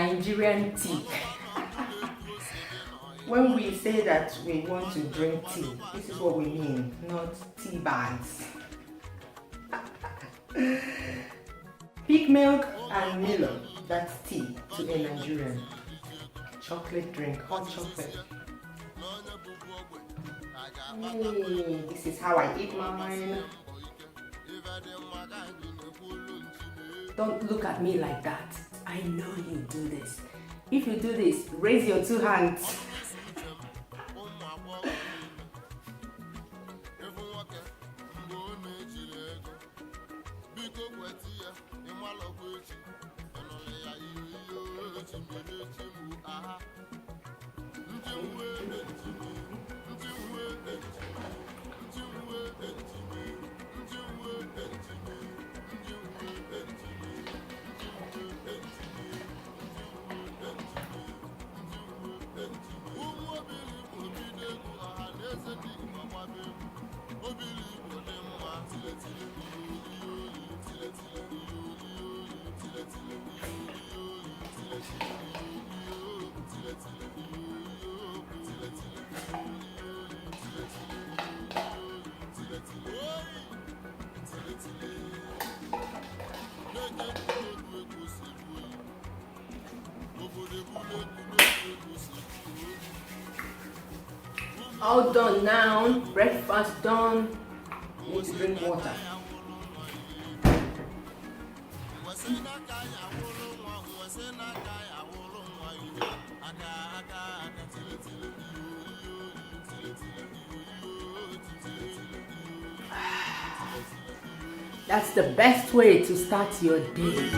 Nigerian tea. When we say that we want to drink tea, this is what we mean, not tea bags. Peak milk and Milo, that's tea to a Nigerian. Chocolate drink, hot chocolate. Hey, this is how I eat mine. Don't look at me like that. I know you do this. If you do this, raise your two hands. All done now. Breakfast done. Need to drink water. That's the best way to start your day.